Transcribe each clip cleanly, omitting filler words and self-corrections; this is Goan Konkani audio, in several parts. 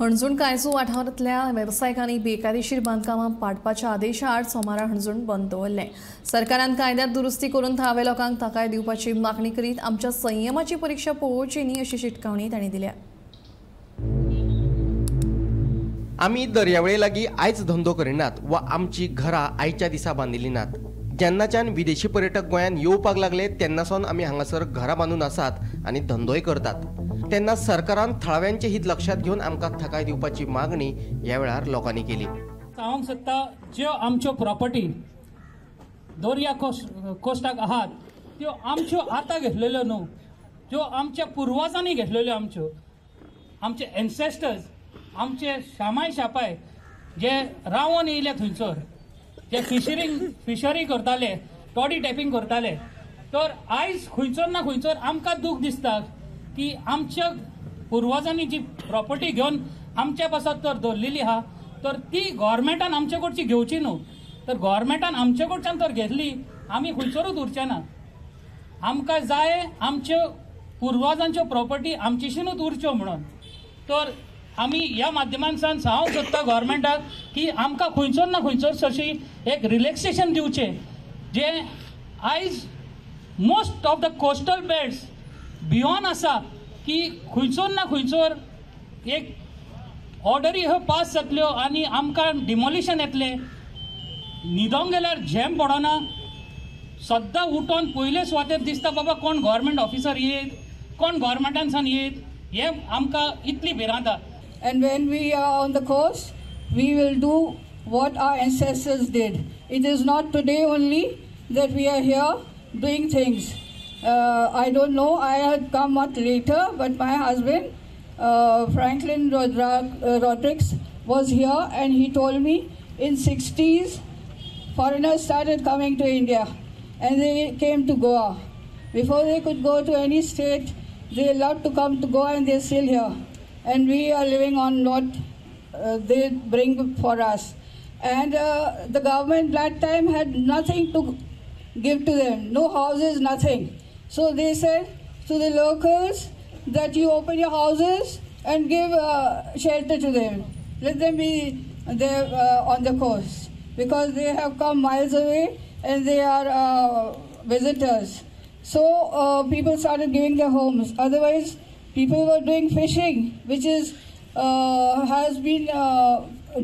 हणजूण कायजू वाठारांतल्या वेवसायिकांनी बेकायदेशीर बांदकामां पाडपाच्या आदेशा आड सोमारा हणजूण बंद दवरलें। सरकारान कायद्यात दुरुस्ती करून थळाव्या लोकांक थाकाय दिवपाची मागणी करीत आमच्या संयमाची परीक्षा पळोवची न्ही अशी शिटकावणी तांणी दिल्या। आमी दर्यावेळे लागीं आयज धंदो करिनात वा आमची घरां आयच्या दिसा बांदिल्ली नात। जेन्नाच्यान विदेशी पर्यटक गोंयांत येवपाक लागले तेन्नासावन आमी हांगासर घरां बांदून आसात आनी धंदोय करतात। तेन्ना सरकारान थळाव्यांचे हित लक्षात घेवन आमकां थाकाय दिवपाची मागणी ह्या वेळार लोकांनी केली। सांगूंक सोदता ज्यो आमच्यो प्रॉपर्टी दर्या कोस्टाक आहात त्यो आमच्यो आतां घेतलेल्यो न्हू, ज्यो आमच्या पुर्वजांनी घेतलेल्यो, आमच्यो आमचे एन्सेस्टर्स, आमचे शामाय शापाय जे रावन येयले थंयसर, जे फिशरी करताले, टॉडी टॅपींग करताले, तर आयज खंयचो ना खंयचो आमकां दूख दिसता की आमच्या पुर्वजांनी जी प्रॉपर्टी घेवन आमच्या पासत तर दवरलेली आहा तर ती गव्हर्मेंटान आमचे कडची घेवची न्हू। तर गव्हर्मेंटान आमचे कडच्यान तर घेतली, आमी खंयसरूच उरचे ना। आमकां जाय आमच्यो पुर्वजांच्यो प्रॉपर्टी आमचेशीनूच उरच्यो म्हणून। तर आमी ह्या माध्यमांतल्यान सांगूंक सोदता गव्हर्मेंटाक की आमकां खंयचो ना खंयचो अशी एक रिलॅक्सेशन दिवचें, जें आयज most of the coastal belts भियोन आसा की खंयचो ना खंयचोर एक ऑर्डरी ह्यो पास जातल्यो आनी आमकां डिमोलिशन येतलें। न्हिदोंक गेल्यार झेम पडना, सद्दां उठोन पयले सुवातेर दिसता बाबा कोण गव्हर्मेंट ऑफिसर येत, कोण गव्हर्मेंटानसान येत, हें आमकां इतली भिरांत आहा। And when we are on the coast, we will do what our ancestors did. It is not today only that we are here doing things. I don't know, I had come much later, but my husband, Franklin Rodrigues, was here and he told me in 60s, foreigners started coming to India and they came to Goa. Before they could go to any state, they loved to come to Goa and they're still here. And we are living on what they bring for us. And the government that time had nothing to give to them, no houses, nothing. So they said to the locals that you open your houses and give shelter to them. Let them be there on the coast, because they have come miles away and they are visitors. So people started giving their homes. Otherwise, people were doing fishing, which is has been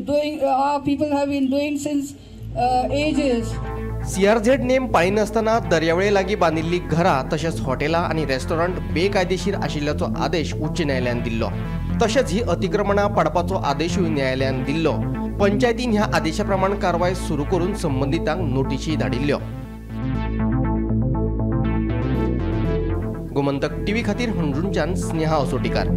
doing. Our people have been doing since ages. CRZ नेम पाळिनासतना दर्यावेळे लागीं बांदिल्लीं घरां तशेंच हॉटेलां आनी रेस्टॉरंट बेकायदेशीर आशिल्ल्याचो आदेश उच्च न्यायालयान दिल्लो। तशेंच ही अतिक्रमणां पाडपाचो आदेशूय न्यायालयान दिल्लो। पंचायतीन ह्या आदेशा प्रमाण कारवाय सुरू करून संबंदितांक नोटिशी धाडिल्ल्यो। गोमंतक टीव्ही खातीर हणजूणच्यान स्नेहा असोटीकार।